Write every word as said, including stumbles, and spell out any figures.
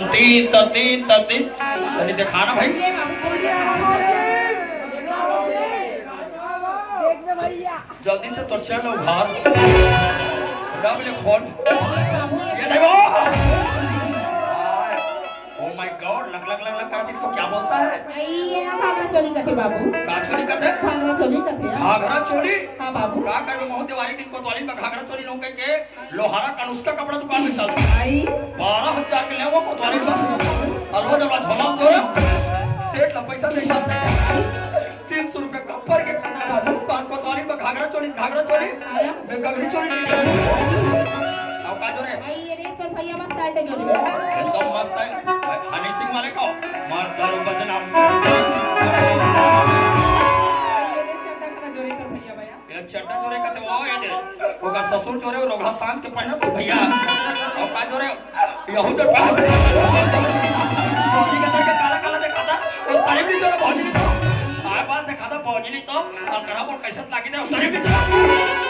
तीन त तीन त तीन। तनी देखा ना भाई। जल्दी से तो चल उघार। रब ले खोल। ये देखो। Oh my God, लक लक लक लक करती, इसको क्या बोलता है? ये ना घाघरा चोली कथे बाबू। का चोली कथे? घाघरा चोली कथे। घाघरा चोली। हाँ बाबू। का करबे महू देवारी दिन कोतवाली में घाघरा चोली लोग कह के लोहारा का नुस्खा कपड़ा दुकान में चल। आई। बारह हजार के लेवो कोतवाली में। अलवा जलवा झोला में जोरे। सेठ ला पैसा दे साथ। तीन सौ रुपए कम पड़ के। पान कोतवाली में घाघरा चोली, घाघरा चोली। मैं गगरी चोली नहीं। अब का जोरे? आई ये रे तो भैया मस्त आटे जोड़ी। एकदम मस्त है। हनी सिंह वाले को मार दारू बदनाम। जोड़ी तो भैया भैया। ये चड्डा जोरे का तो वो ये दे। ओकर ससुर जोरे और ओघा सांझ के पहना तो भैया। और का जोरे? यहू तो बात। भौजी के तरह के काला काला दिखाता। वो तारीफ नहीं जोरे भौजी नहीं तो। आए बात दिखाता भौजी नहीं तो। और करा बोल कैसे लागी दे तारीफ नहीं जोरे।